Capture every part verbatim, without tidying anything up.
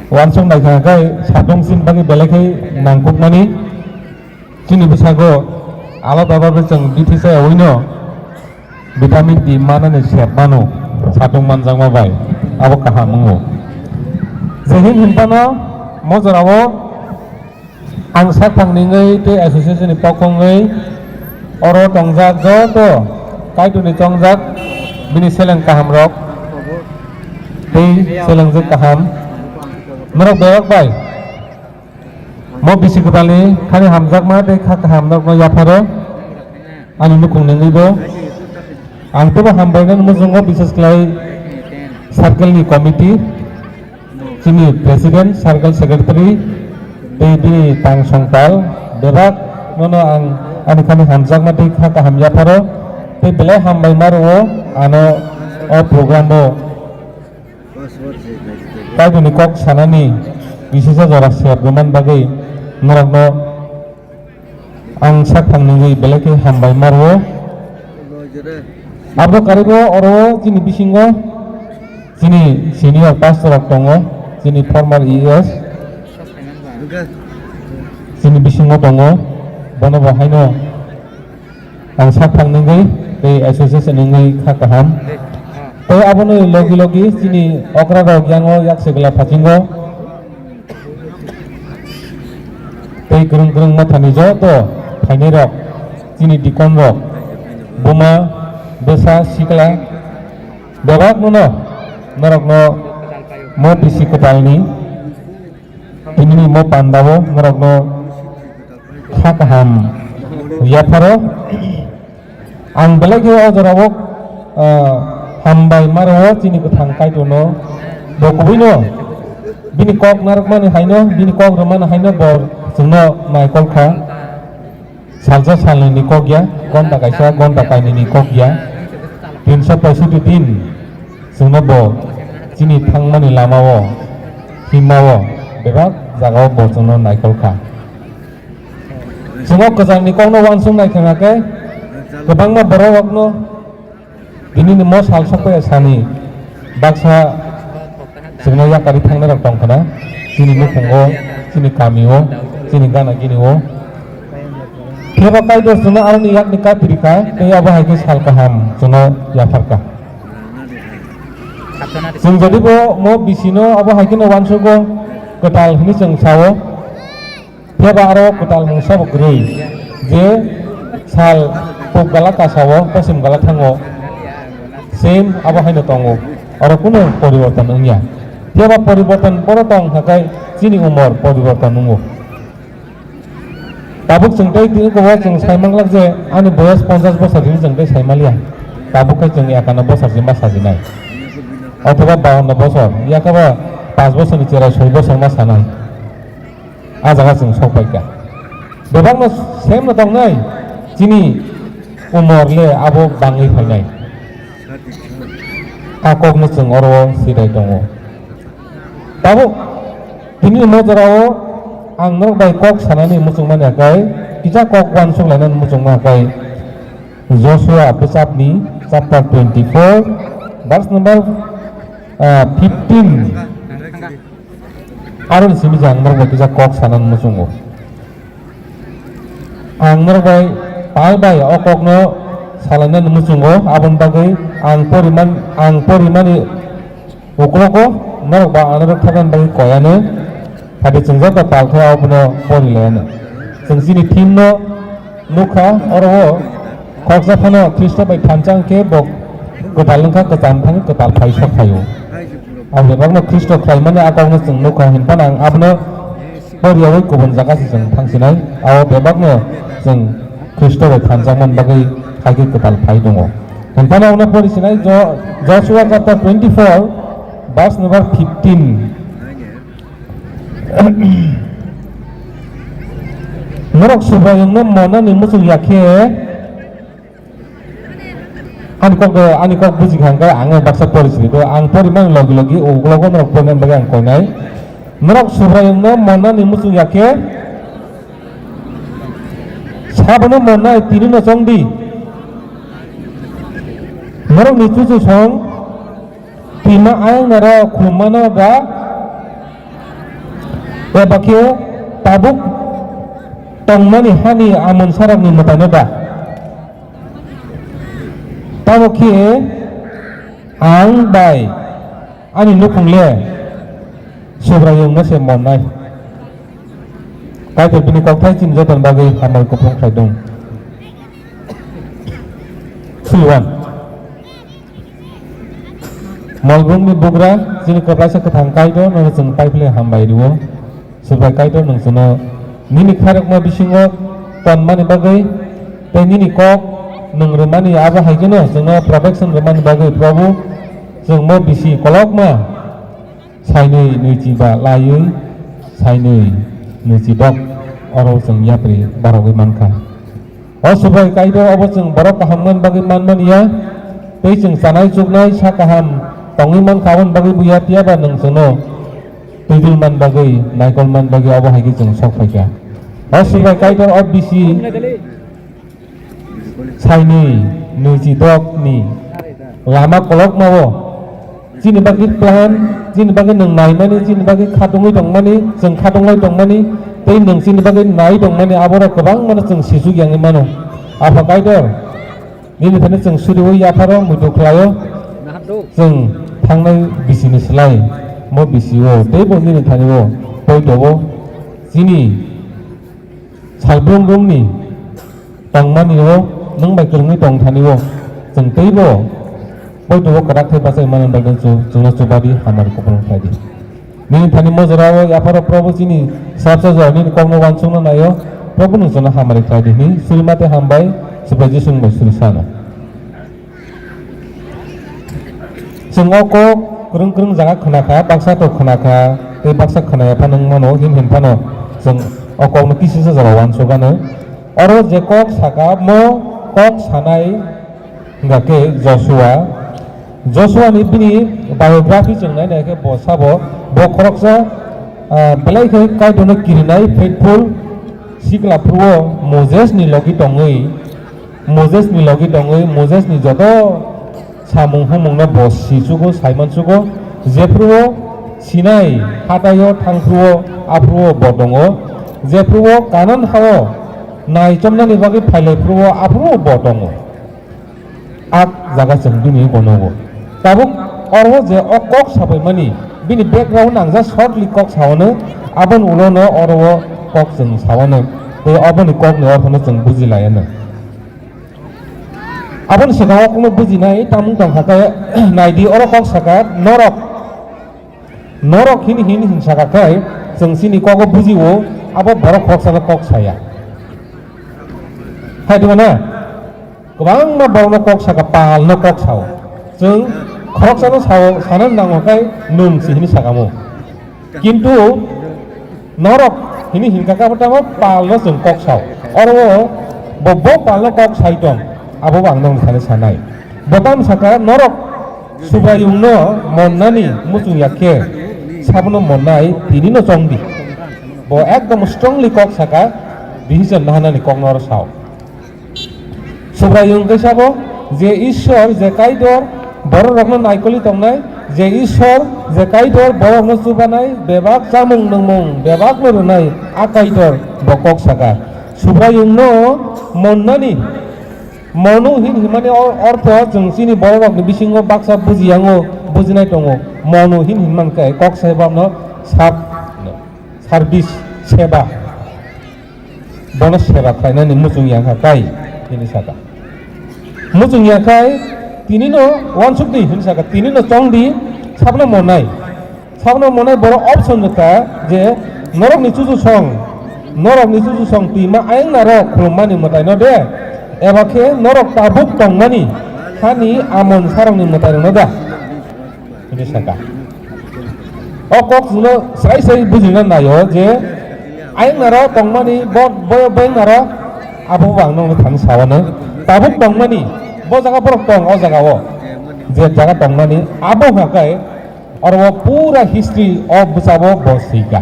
Wansuk naikha khe satung sin bagwi belai khe nangkukmani. Chini bwsago alada bagwi chwng bithi chaya wino vitamin D manani sep mano satung manjakma bai, abo kaham wngo. Jehim hinphano mo jorao ang sak thang ningwi tei association ni pokongwi oro tongjak joto Kaitorni chongjak bini seleng kaham rok tei selengjak kaham norok berok bai. Mo bisi kwtalni khani hamjakma tei kha kaham norokno yapharo ani nukhung nengwibo. Ang teibo hambainani muchungo, bises khlai circle ni committee, chini president, circle secretary, tei bini tang songtal bebak nono ang ani khani hamjakma tei kha kaham yapharo tei belai hambai ma rwo ano o program o. Kaitorni kok sanani bisisa jora sep rwman bagwi norokno ang sak thang nungwi belai khe hambai ma rwo. Abro karibo oro chini bisingo chini senior pastor rok tongo, chini former E S chini bisingo tongo, bono bo haino ang sak thang nungwi tei association nungwi kha kaham. Tei aboni logi logi chini okra rok yango yak segla phasingo tei kwrwng kwrwng mathani joto phainai rok chini deacon rok, buma, bwsa, sikla bebak nono norokno mo bisi kwtalni tinini mo pandao norokno kha kaham yapharo. Ang belai khe o jorao, ah, hambai ma rwo chini kwthang Kaitorno. Bo kubuino bini kok narwkmani haino, bini kok rwmani haino bo chwngno naikol kha. Salsa salnwini kok ya, gonta kaisa, gonta kainwini kok ya. Tinso paisoti din chwngno bo chini thangmani lamao, himao, bebak jagao bo chwngno naikol kha. Chwng o kwcharni kokno uansuk nai kha khe, kwbangma borok rokno tinini mo sal sokpaya sani baksa chwngno yakarwi thangnai rok tong khna, chini nukhungo, chini kamio, chini gana gini o. Phiya ba Kaitor chwngno aroni yakni kapiri kha, tei abo hai khe sal kaham chwngno yaphar kha. Chwng jodi bo mo bisino abo hai kheno uansugo kwtal hwnwi chwng sao. Phiya ba aro kwtal mungsa bo kwrwi, je sal puk gala kasao, posim gala thango, same abo haino tongo, oro kunu poriborton wngya. Phiya ba poriborton boro tong hakai chini umor poriborton wngo. Tabuk chwng tei tini kobo chwng sai manglak je ani boyas ponchash bosor hwnwi chwng tei sai manliya. Tabuk khe chwng ekano bosor se ma sajinai, othoba bawanno bosor, yakaba panch bosorni cherai soi bosor ma sanai. A jaga chwng sok pai kha. Bebakno semno tongnai, chini umor le abo bangwi phainai. A kokno chwng oro sirai tongo. Tabuk tini mo jorao ang norok bai kok sanani muchungmani akai, kisa kok uansuk lainani muchungma akai. Joshua bwsapni chapter twenty-four, verse number, ah, fifteen. Aroni simi je ang norok bai kisa kok sanani muchungo. Ang norok bai pal bai o kokno salainani muchungo, aboni bagwi ang poriman, ang porimani uklogo norok ba ang norok thapnani bagwi koyano, phadi chwng joto pal khe abono porilaiyano. Chwng chini theme no nukha, oro o khoroksa phano Khristo bai thansa wngkhe bo kwtal wngkha, kwcham thangwi kwtal phai sok phaio. Ang bebakno Khristo khlaimani a kokno chwng nukha, hinphano ang abono poriyawi kubun jaga se chwng thangsinai. Abo bebakno chwng Khristo bai thanjakmani bagwi hai khe kwtal phai tongo. Hinphano abono porisinai Jo-, Joshua chapter twenty-four, verse number fifteen. Norok Subraiyungno monnani muchung ya khe, ani kok, ani kok buji kha hwnkhe ang baksa pori sidi, ang porimani logi logi uklogo norok porinani bagwi ang koinai. Norok Subraiyungno monnani muchung ya khe, sabono monnai tinino chong di. Norokni chuchusong twima ayang norok khulummano ba Eba khe tabuk tongmani hani amonsarokni mwtaino da? Tamo khe ang bai ani nukhung le Subraiyungno se monnai. Kaitor bini kokthai chini jotoni bagwi hambai kuphung khlai dong. Three one. Molbumni bugra, chini kwplaisa kwthang Kaitor, nono chwng paiphle hambai rwo. Subraiyung Kaitor, nwng chwngno nini khairokma bisingo tonmani bagwi tei nini kok nwng rwmani abo hai kheno chwngno protection rwmani bagwi, Prabhu, chwng mo bisi kolokma sainwi nwichi ba laiwi sainwi nwichi dok oro chwng yapri barogwi mankha. O Subraiyung Kaitor, obo chwng borok kaham man bagwi man manya, tei chwng chanai chuknai sa kaham tongwi mankha, aboni bagwi buya, phiya ba nwng chwngno twidul man bagwi, naikol man bagwi obo hai khe chwng sok phaikha. O Subraiyung Kaitor, o bisi sainwi nwichi dokni lama kolokmao chini bagwi plan, chini bagwi nwng naimani, chini bagwi khatungwi tongmani, chwng khatungwi tongmani, tei nwng chini bagwi nai tongmani, aborok kwbangmano chwng sisuk yangwi mano. Apha Kaitor, nini thani chwng suriui yapharo muitu khlaio, chwng thangnai bisini slai, mo bisio teibo nini thani-o poito-o chini Salbrum rumni tongmani-o nwng bai kwrwngwi tong thani-o chwng teibo poito-o kwrak khe bachai mani bagwi chu-, chwngno chubadi hamari kupulung khlai di. Nini thani mo jora-o yapharo Prabhu chini swrapsa jora nini kokno uansukna nai-o, Prabhu nwng chwngno hamari khlai di hwnwi suri ma tei hambai Subrai Jisu nwng bai suri sano. Chwng o kok kwrwng kwrwng jaga khna kha, baksa to khna kha, tei baksa khna ya phano wng mano, hin hin phano chwng o kokno kisisa jora uansuk anw. Oro je kok saka, mo kok sanai hwnkha khe Joshua. Joshua ni bini biography chwng nai nai khe bo sabo, bo khoroksa, ah, belai khe Kaitorno kirinai faithful sikla phuru-o Moses ni logi tongwi, Moses ni logi tongwi, Moses ni joto samung humung no bo sichugo, saimanchugo, jephuru-o Sinai hatai-o thangphuru-o, aphuru-o bo tongo, jephuru-o Kanan ha-o nai chomnani bagwi phailaiphuru-o, aphuru-o bo tongo. A jaga chwng bini bo nogo. Tabuk oro je o kok sabaimani, bini background ang just shortly kok saono, aboni ulo no oro o kok chwng saono, tei aboni kok ni ortho no chwng bujilaiano. Aboni swkang o kokno bujinai tamung tong kha khe, naidi oro kok saka norok. Norok hini hini hin saka khe, chwng chini kogo bujiwo, abo borok khoroksa no kok saya. Hai diba na? Kwbangma borok no kok saka, pal no kok sao. Chwng khoroksa no sao, sana nango khe nwng si hini sakamo. Kintu norok hini hinkha khe abo tamo pal no chwng kok sao. Oro bo, bo pal no kok sai tong, abo bo ang nang sani sanai. Bo tam saka norok Subraiyungno monnani muchung ya khe, sabono monnai tini no chong di. Bo ekdom strongly kok saka, decision nahanani kokno oro sao. Subraiyung khe sabo, je Ishwar, je Kaitor, bororokno naikoli tongnai, je Ishwar, je Kaitor, borokno chubanai, bebak chamung nungmung, bebakno rwnai, a Kaitor, bo kok saka. Subraiyungno monnani, monu hin himani or-, ortho chwng chini bororokni bisingo baksa bujiyango, bujinai tongo. Monu hin hinman khe kok sai borokno sab, service, seba. Bono seba khlainani muchung ya kha kai, hini saka. Muchung ya khai, tini no uansuk di, hini saka, tini no chong di, sabno monai. Sabno monai borok option rwkha je norokni chuchusong, norokni chuchusong twima ayang naro khulummani mwtaino de, eba khe norok tabuk tongmani hani amon sarokni mwtairokno da. Hini saka. O kok chwngno srai srai bujina naio je ayang naro tongmani bo, bo, bo ayang naro abo bo ang nokno thani sawano. Tabuk tongmani bo jaga borok tong o jaga o. Je jaga tongmani abo hwnka khe oro o pura history o bwsabo bo swika.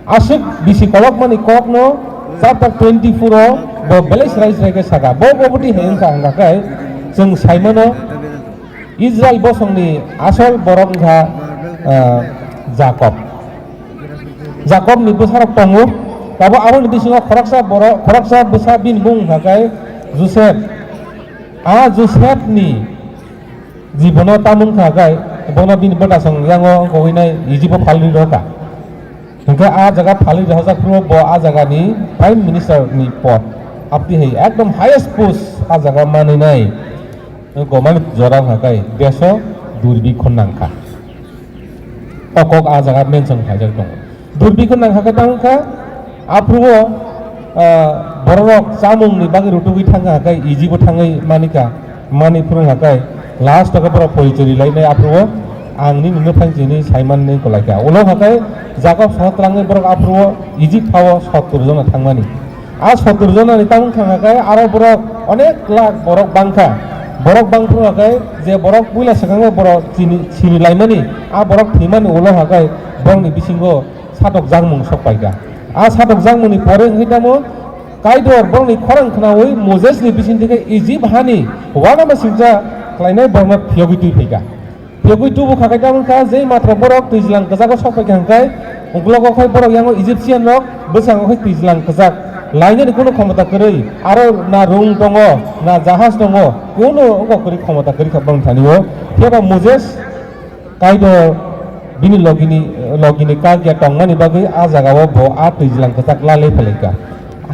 Aswk bisi kolokmani kokno chapter twenty-four o bo belai srai srai khe saka. Bo, bo bwtwi hai wngkha hwnka khe chwng saimano Israel bosongni asol borok wngkha, ah, Jakob. Jakobni bwsarok tongo. Abo aboni bisingo khoroksa borok, khoroksa bwsa bini bung hwnkha khe Josep. A Josepni jibono tamo wngkha khe bono bini bwtasong yango wngkha hwnwi nai Ijibo phalwi rwkha. Hwnkhe a jaga phalwi rwjak phuru bo a jagani Prime Minister ni pod abtwi hai ekdom highest post a jaga manwi nai. Gomani jora wngkha khe deso durbikho nangkha. O kok a jaga mention khaijak tongo. Durbikho nangkha khe tamo wngkha, aphuru o, ah, bororok chamungni bagwi rutugwi thangkha khe Ijibo thangwi manikha, mani phuru wngkha khe last o khe borok porichori lainai aphuru o ang nini nuphang chini saimanni kolaikha. Ulo wngkha khe Jakob soho twlangwi borok aphuru o Ijip hao sottor jona thangmani. A sottor jonani tamo wngkha hwnkha khe aro borok onek lakh borok bangkha. Borok bangphuru hwnkha khe je borok puila swkangno borok chini, sini laimani, a borok thwimani ulo hwnkha khe borokni bisingo satok jakmung sok paikha. A satok jakmungni pore wngkhe tamo Kaitor borokni khorang khnaui Mosesni bisingtwi khe Ijip hani uanama singcha khlainai borokno phiyogwi twi phaikha. Phiyogwi tubu kha khe tamo wngkha, je matro borok twijlang kwchago sok paikha hwnkhe, uklogo khai borok yango Egyptian rok, bwskango khai twijlang kwchak. Lainani kunu khomota kwrwi, aro na rung tongo, na jahaj tongo, kunu wngkha kwrwi khomota kwrwi kha bang thani o. Phiya ba Moses Kaitor bini logini, logini kagya tongmani bagwi a jagao bo a twijlang kwchak lalai phalaikha.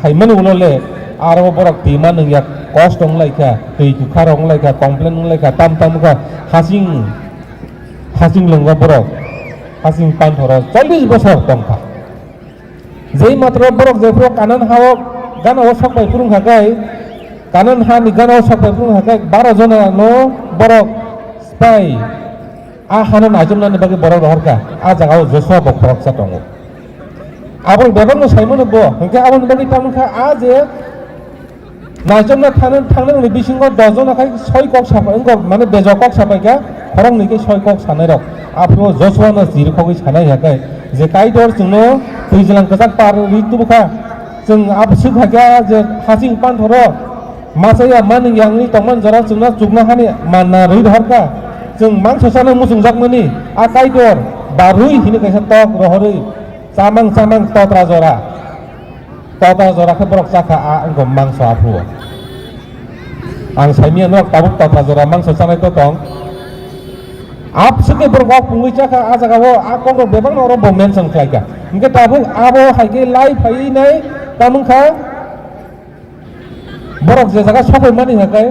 Haimani ulo le aro borok twima nungya kosto wnglaikha, twi kwkharok wnglaikha, complain wnglaikha, tam tam wngkha, hasing, hasing lwngo borok, hasing panthoro chollish bosor tongkha. Jei matro borok jephuru Kanan hao gana o sok bai phuru wngkha khe, Kanan hani gana o sok bai phuru wngkha khe, baro jona no borok spy, a hano naichomnani bagwi borok rohorkha, a jagao Joshua bo khoroksa tongo. Abo bebakno saimano bo, hwnkhe aboni bagwi tamo kha a je naichomna thangna, thangnani bisingo dos jona khai soi kok sapai, wngkha mane bejo kok sapai kha, khoroknwi khe soi kok sanai rok. Aphuru Joshua no chirikhogwi sanai ya khe je Kaitor chwngno twijlang kwchak par rwi tubu kha, chwng abswk hai khe je hasing panthoro masa ya mani yangni tongmani jora chwngno chuknohani manna rwi rohor kha, chwng mangso chana muchungjakmani a Kaitor barwi hini kaisa tok rohorwi chamang chamang totra jora. Totra jora khe borok chakha a wngkha mangso aphuru. Ang saimanya norok tabuk totra jora mangso chanai to tong. Abswk khe borok wak pungwi chakha a jagao a kokrok bebakno oro bo mention khlaikha. Hwnkhe tabuk abo hai khe lai phaiwi nai tamo wngkha borok je jaga sokoi mani hwnkhe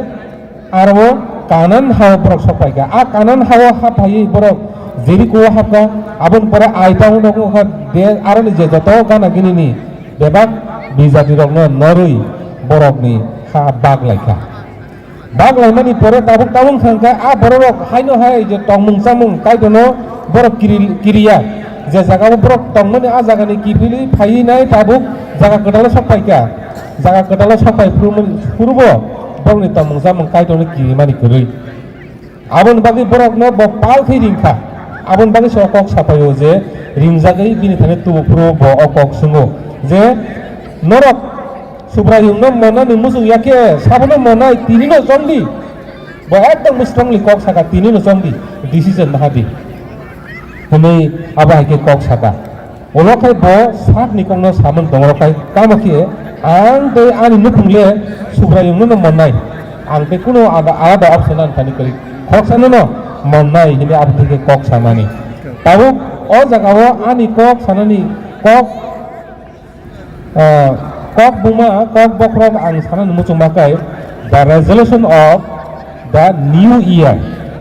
Aro Kanan hao borok sok pai kha. A Kanan hao hap phaiwi borok Jeriko o hap kha. Aboni pore Ai town rok wngkha de, aroni je joto gana gini ni bebak bijati rokno norwi borokni ha bak lai kha. Bak laimani pore tabuk tabuk thang kha a borok rok haino hai je tongmung chamung Kaitorno borok kiri, kiriya. Je jaga o borok tongmani a jaga ni kiphilwi phaiwi nai tabuk jaga kwtal o sok pai kha. Jaga kwtal o sok pai phuru, phuru bo borokni tongmung chamung Kaitorno kirimani kwrwi. Aboni bagwi borokno bo pal khe ring kha. Aboni bagwi se o kok sapaio je ringjagwi bini thani tubu phuru bo o kok swngo je, "Norok Subraiyungno monnani muchung ya khe sabono monnai tinino chongdi." Bo ekdom strongly kok saka, "Tinino chongdi, decision naha di," hwnwi abo hai khe kok saka. Ulo khai bo sakni kokno samani tongo khai, tamo khe ang tei ani nukhung le Subraiyungno no monnai. Ang tei kuno ada-, alada option ani thani kwrwi. Khoroksa no no monnai hwnwi abo theke kok sanani. Tabuk o jaga o ani kok sanani kok, ah, kok buma, kok bokhorok ang sanani muchungma khai the resolution of the new year.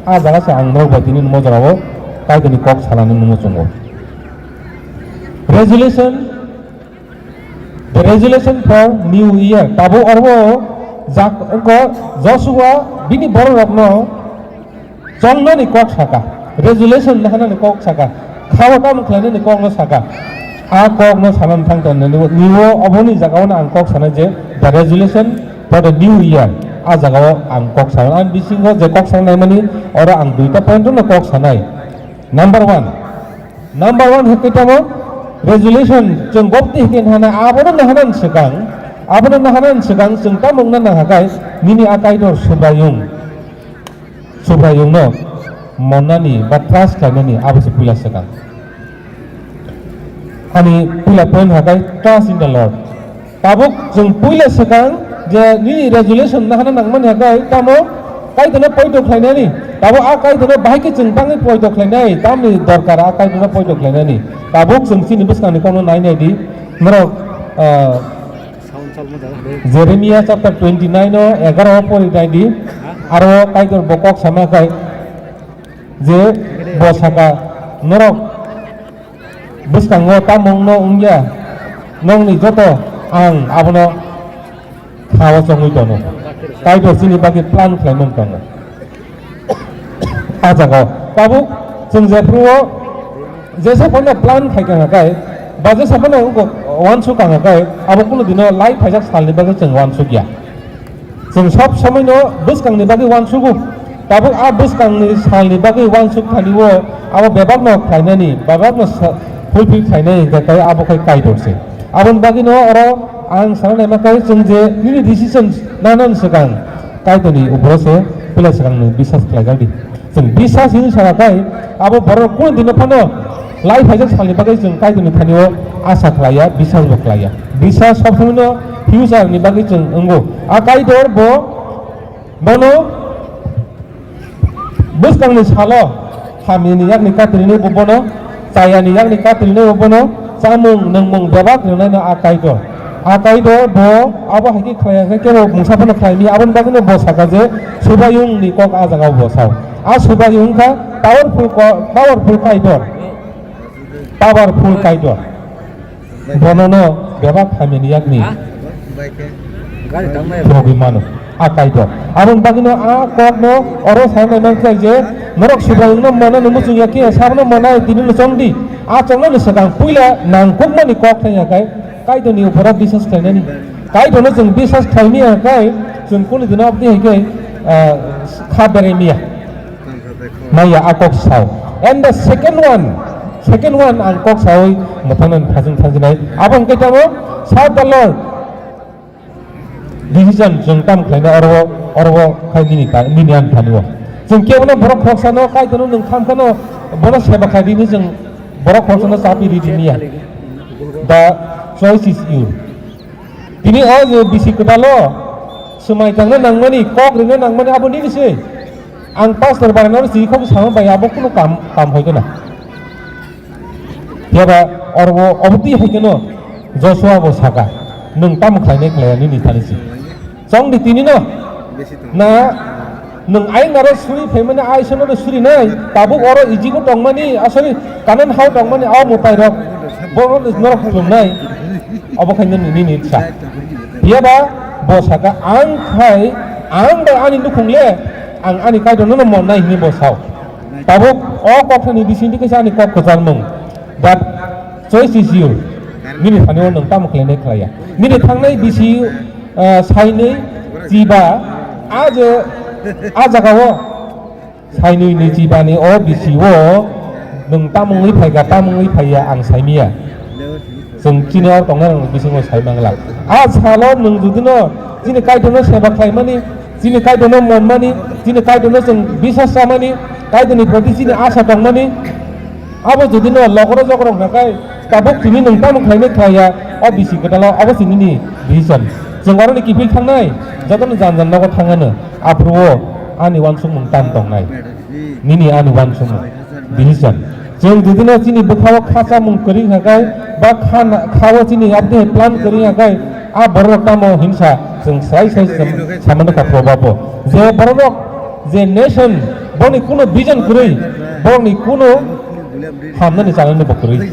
A jaga se ang norok bai tini mo jora o Kaitorni kok sanani muchungo. Resolution, the resolution for new year. Tabuk oro jak-, wngkha Joshua bini bororokno chongnani kok saka, resolution hanani kok saka, khao tamo khlainani kokno saka. A kokno sanani thang tong nini, niwo oboni jagao ang kok sana je the resolution for the new year. A jagao ang kok sana, ang bisingo je kok sana naimani oro ang duita point no kok sanai. Number one, Number one hwnkhe tamo resolution, chwng gopti hwnkhe hana abono nahanan swkang, abono nahanan swkang chwng tamo wngna nangkha khe nini a Kaitor Subraiyung, Subraiyungno monnani ba trust khlainani abo se puila swkang. Ani puila point hakai trust in the Lord. Tabuk chwng puila swkang je nini resolution nahana nangmani hakai tamo Kaitorno poito khlainani. Tabuk a Kaitorno bahai khe chwng tangwi poito khlainai, tamni dorkar a Kaitorno poito khlainani. Tabuk chwng chini bwskangni kokno nai nai di. Norok, ah, Jeremiah chapter twenty nine o egaro o pori nai di. Aro Kaitor bo kok sama khai je bo saka norok bwskango tamungno wngya, nokni joto ang abono kha-o chongwi tono. Kaitor chini bagwi plan khlaimani tongo. A jaga o tabuk chwng jephru o jesa phano plan khai kha kai, ba jesa phano wngkok uansuk kha kai, abo kunu dino lai phaijak salni bagwi chwng uansuk ya. Chwng sob somoino bwskangni bagwi uansugo. Tabuk a bwskangni salni bagwi uansuk thani o abo bebakno khlainani, bebakno sa-, fulfill khlainani hwnkhe kai abo khai Kaitor se. Aboni bagwino oro ang sana naima khe chwng je nini decision nanani swkang Kaitorni uporo se belai swkang nwng biswas khlaijak di. Chwng biswas hinwi sana khai abo borok kunu dino phano lai phaijak salni bagwi chwng Kaitorni thani o asa khlaiya, biswas bo khlaiya. Biswas sob somoino future ni bagwi chwng wngo. A Kaitor bo bono bwskangni salo hamyani yakni katrinai bo bono, chayani yakni katrinai bo bono, chamung nungmung bebak rwnaino a Kaitor. A Kaitor bo abo hai khe khlai ya khe kebo mungsa phano khlai manya, aboni bagwino bo saka je Subraiyungni kok a jaga o bo sao. A Subraiyung wngkha powerful ko-, powerful Kaitor. Powerful Kaitor. Bonono bebak hamyani yakni phunugwi mano. A Kaitor. Aboni bagwino a kokno oro sanai mankha je norok Subraiyungno manna no muchung ya khe sabno manai tini no chongdi. A chongnani swkang puila nangkukmani kok thangya khai Kaitorni uporo biswas khlainani. Kaitorno chwng biswas khlai manya khai chwng kunu dino aboni hai khe, ah, kha berai manya. Maya a kok sao. And the second one, second one ang kok sawi mwthangna thajwng thangjinai. Abo hwnkhe tamo, serve the Lord. Decision chwng tam khlaina oro, oro khai nini ta, nini ani thani o. Chwng kebono borok khoroksa no Kaitorno nwng kham khano bono seba khai dini chwng borok khoroksa no chapi ri dini ya. The choice is you. Tini o je bisi kwtalo swmai tangna nangmani, kok rwna nangmani abo nini se. Ang pastor baranaro si khok sama bai abo kuno kam, kam hoito na. Phiya ba oro oboti hai keno Joshua bo saka, "Nwng tamo khlainai khlaiya nini thani si." Chong di tini no. Na nwng ayang naro suri phaimani, aisano no suri nai, tabuk oro Egypt o tongmani, ah, sorry, Canaan hao tongmani, o mwtai rok, bo norok khulum nai, obo khai nini, nini sa. Phiya ba bo saka, "Ang khai, ang bai ani nukhung le, ang ani Kaitor no monnai," hini bo sao. Tabuk o kok thani bising di kaisa ani kok kwcharmung. But choice is you. Nini thani o nwng tamo khlainai khlaiya. Nini thangnai bisi, ah, sainwi chiba a je a jaga o sainwi ni chiba ni o bisi o nwng tamo wngwi phaikha, tamo wngwi phaiya ang saimanya. Chwng chini or tongnai rok bisingo sai mangla. A salo nwng judino chini Kaitorno seba khlaimani, chini Kaitorno monmani, chini Kaitorno chwng biswas chamani, Kaitorni proti chini asa tongmani, abo judino lokoro jokoro hwnkha khe tabuk tini nwng tamo khlainai khlaiya, o bisi kwtalo abo se nini decision. Chwng oroni kiphil thangnai, jotono jan jan nogo thangano, aphuru o ani uansukmung tam tongnai. Nini ani uansukmung. Decision. Chwng judino chini bwkhao kha chamung kwrwi hwnkha khe, ba kha na, khao chini aboni plan kwrwi hwnkha khe, a borok tamo hinsa chwng sai sai sam-, samani kha probabo. Je borok je nation boni kuno vision kwrwi, borokni kuno hamnani chanani bo kwrwi.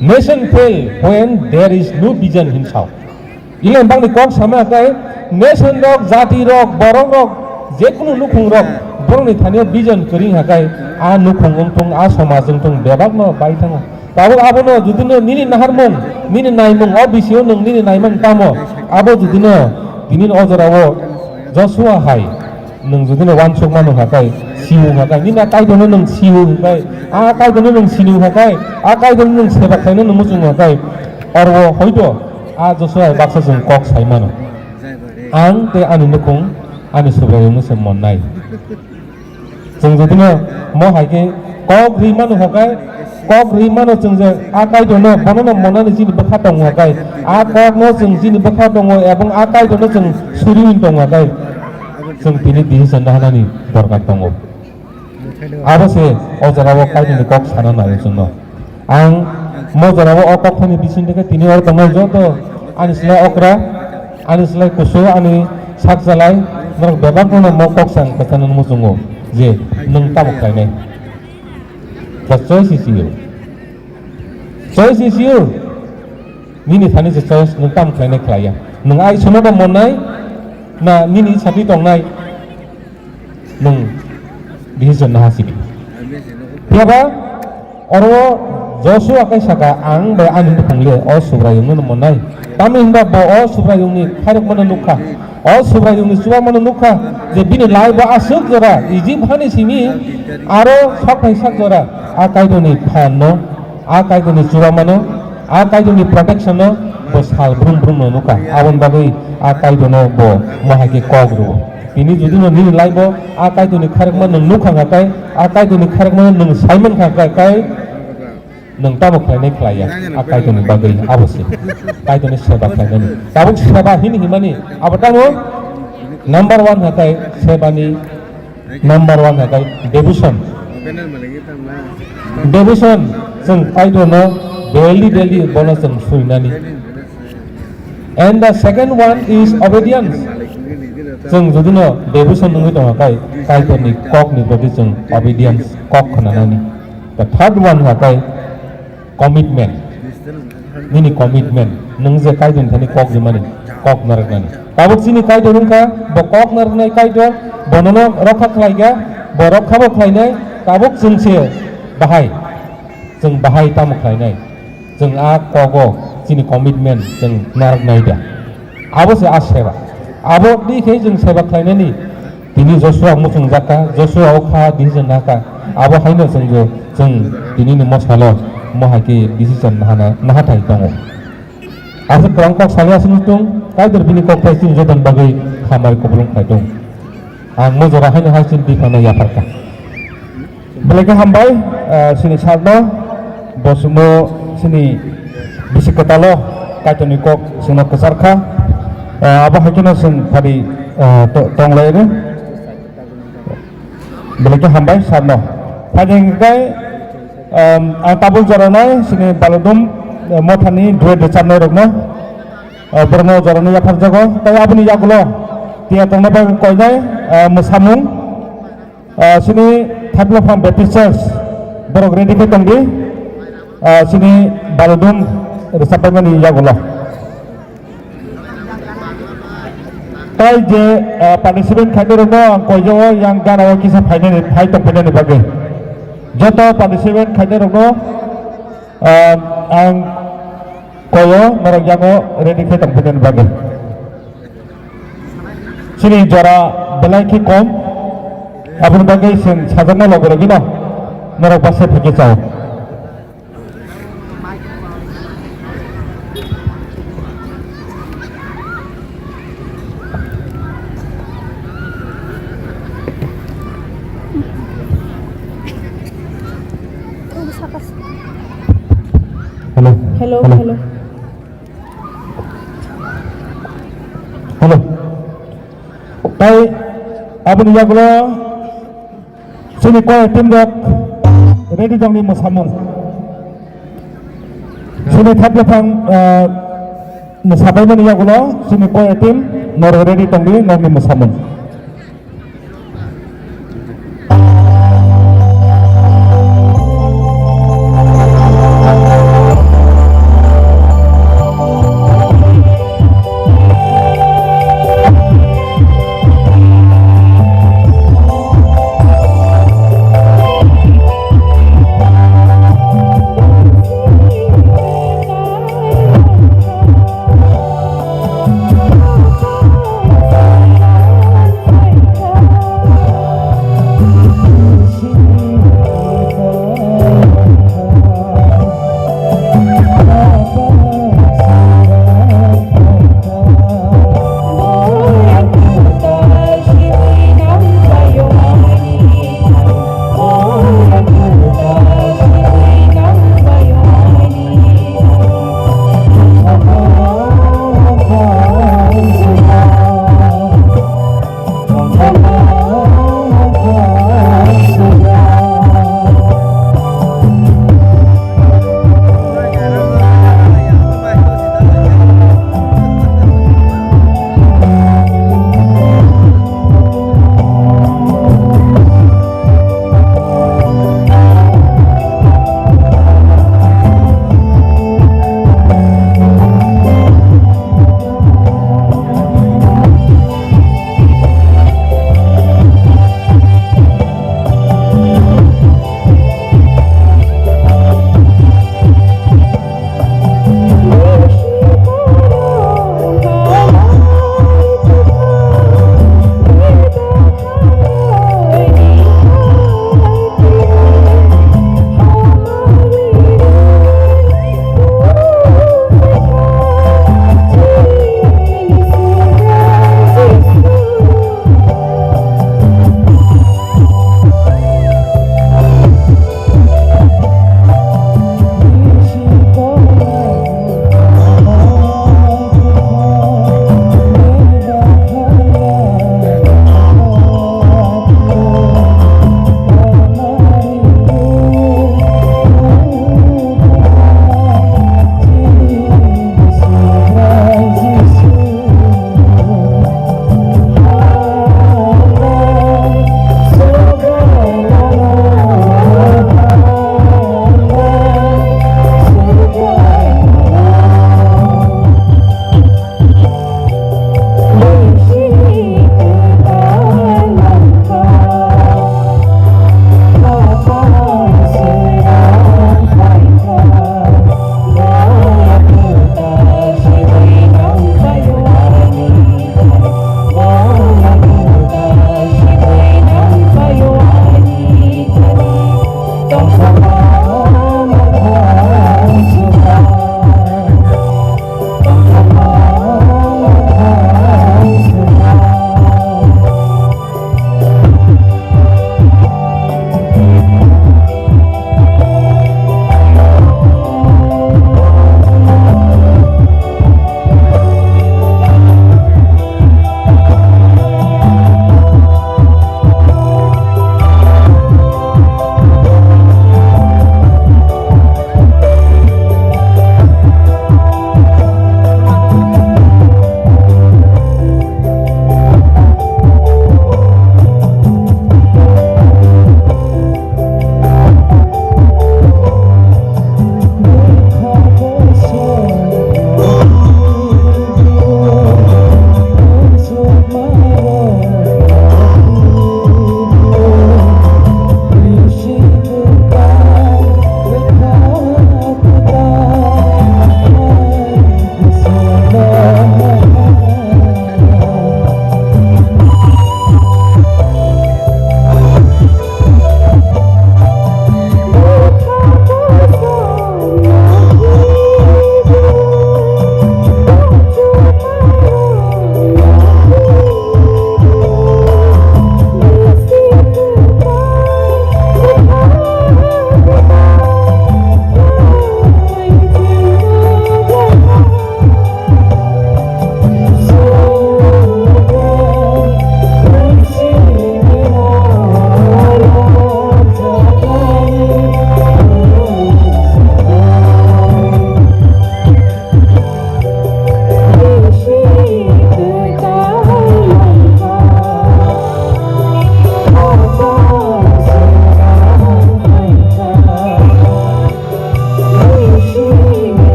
Nation fail when there is no vision hinsa. Ilen bangni kok sama kai, nation rok, jati rok, borok rok, jekunu nukhung rok, borokni thani o vision kwrwi hwnkha khe, a nukhung wngthung, a somaj wngthung, bebakno bai thango. Tabuk abono judino nini naharmung, nini naimung, o bisio nwng nini naimung tamo, abo judino tini o jorao Joshua hai, nwng judino uansukmano hwnkha khe, siu hwnkha khe, nini a Kaitorno nwng siu hwnkha khe, a Kaitorno nwng sini hwnkha khe, a Kaitorno nwng seba khlaino nwng muchungo hwnkha khe, oro hoito a Joshua hai baksa chwng kok sai mano. Ang tei ani nukhung ani Subraiyungno se monnai. Chwng jodino mo hai khe kok ri mano hwnkha khe, Kok rwi mano chwng je a Kaitorno, bonono monani chini bwkha tongo hakai. A kokno chwng chini bwkha tongo ebong a Kaitorno chwng suri wng tongo hakai. Chwng tini decision nahanani dorkar tongo. Abo se o jorao Kaitorni kok sana naio chwngno. Ang mo jorao o kok thani bising khe tini oro tongnai joto ani slai okra, ani slai kusu, ani sak chalai, norok bebak no mo kok sang kwchana muchungo je nwng tamo khlainai. The choice is your. Choice is your. Nini thani se choice nwng tamo khlainai khlaiya. Nwng ai sono da monnai na nini sati tongnai. Nwng decision naha sidi. Phiya ba oro Joshua kai saka, "Ang bai ani bwkhang le o Subraiyungno monnai." Tamni hwnba bo o Subraiyungni khairokmano nukha. O Subraiyungni chubamano nukha je bini lai bo aswk jora Ijip hani simi aro sok phai sak jora a Kaitorni phanno, a Kaitorni chubamano, a Kaitorni protection no bo sal brum brum no nukha. Aboni bagwi a Kaitorno bo mohai khe kok rwo. Tini jodi no nini lai bo a Kaitorni khairokma nwng nukha kha kai, a Kaitorni khairokma nwng saiman kha kai, kai nwng tamo khlainai khlaiya, a Kaitorni bagwi abo se. Kaitorni seba khlainani. Tabuk seba hini himani abo tamo number one hakai sebani Number one hakai devotion. Devotion, chwng Kaitorno daily, daily bono chwng suinani. And the second one is obedience. Chwng jodi no devotion wngwi tongo kai, Kaitorni kokni proti chwng obedience, kok khwnanani. The third one hakai commitment. Nini commitment, nwng je Kaitorni thani kok rimani, kok narwknani. Tabuk chini Kaitor wngkha, bo kok narwknai Kaitor, bo nono rokha khlaikha, bo rokha bo khlainai, tabuk chwng se bahai, chwng bahai tamo khlainai, chwng a kogo chini commitment chwng narwknai da. Abo se a seba. Abo di khe chwng seba khlainani tini Joshua muchungjak kha, Joshua o kha decision naha kha. Abo haino chwng je, chwng tini ni mosalo mo hai khe decision nahana, nahathai tongo. Aswk kwbang kok salai aswk nutung, Kaitor bini kok thai chini joton bagwi hambai kupulung khai tung. Ang mo jora haino hai chini biphangno yapharkha. Belai khe hambai, ah, chini sarno, bo chwngno chini bisi kwtalo Kaitorni kok chwngno kwchar kha. Ah, abo hai kheno chwng phari, ah, to-, tong lai rw. Belai khe hambai sarno. Phaidi hwnkhe, um, ang tabuk joranai chini Baludum, eh, mothani duet rwchapnai rokno, eh, borokno jorano yapharjago. Tai aboni yagulo tiya tongna bagwi koinai, eh, mwsamung. Ah, chini Thaiblaphang Baptist Church, borok ready khe tongdi. Ah, chini Baludum rwchapbaimani yagulo. Tai je, ah, participant khainai rokno ang koijago yang gana o kisa phainani, phai tongphainani bagwi. Joto participant khainai rokno, ah, ang koio norok yango ready khe tongphainani bagwi. Chini jora belai khe kom, aboni bagwi chwng sajakma logi rogino norok basa phai khe chao. Hello. Hello, hello. Hello. Tai aboni yagulo chini choir team rok ready tongdi mwsamung. Chini Thaiblaphang, ah, mwsapaimani yagulo chini choir team norok ready tongdi nokni mwsamung.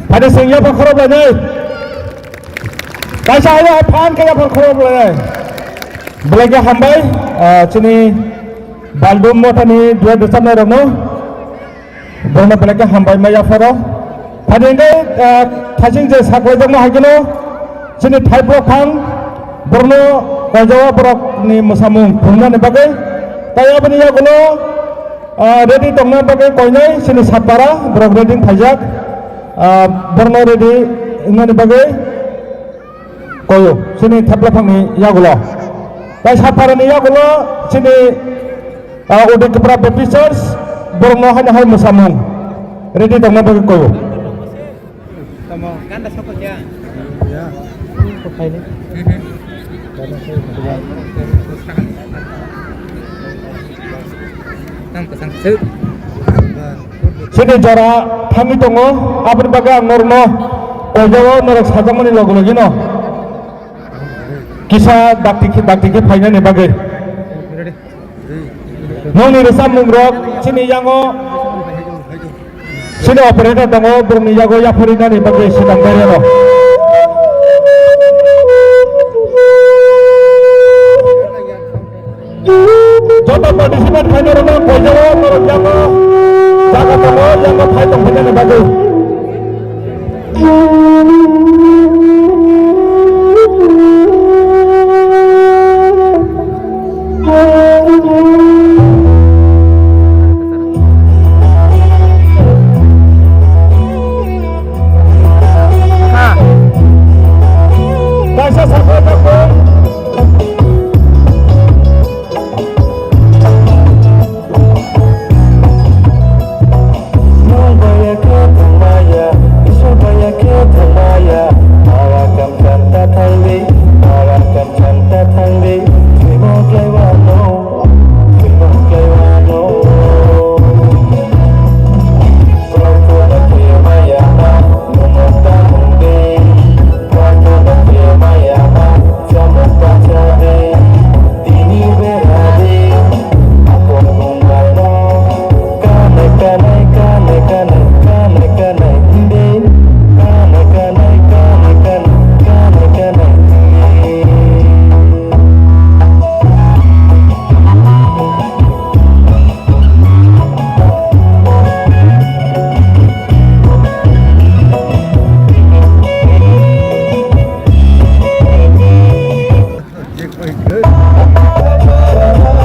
Phani sing yaphang khorop lainai. Kaisa haiya hai phan khe yaphang khorop lainai. Belai khe hambai, ah, chini Baldum mothani duet rwchapnai rokno. Bono belai khe hambai ma yapharo. Phani hwnkhe, ah, thaising je saklaijakma hai kheno chini thaibrok phang borno koijao borokni mwsamung phunuknani bagwi. Tai aboni yagulo, ah, ready tongna bagwi koinai chini Satpara borok ready phaijak. Ah, borno ready wngnani bagwi koyo chini thaibrok phangni yagulo. Tai Satparani yagulo chini, ah, Udikpra Baptist Church borokno haino hai mwsamung ready tongna bagwi koyo. Tamo. Ganda sokol ya. Ya. Kok kaini? Mhm. Ganda sokol. Tang pasang suk. Sini jora thangwi tongo, aboni bagwi ang norokno koijao norok sajakmani logi logino kisa dakti khe, dakti khe phainani bagwi. Nokni rwchapmung rok chini yango, chini operator tongo, borokni yago yapharinani bagwi swkang kariano. Joto participant khainai rokno koijao norok yango jaga tongo, yango phai tongphainani bagwi.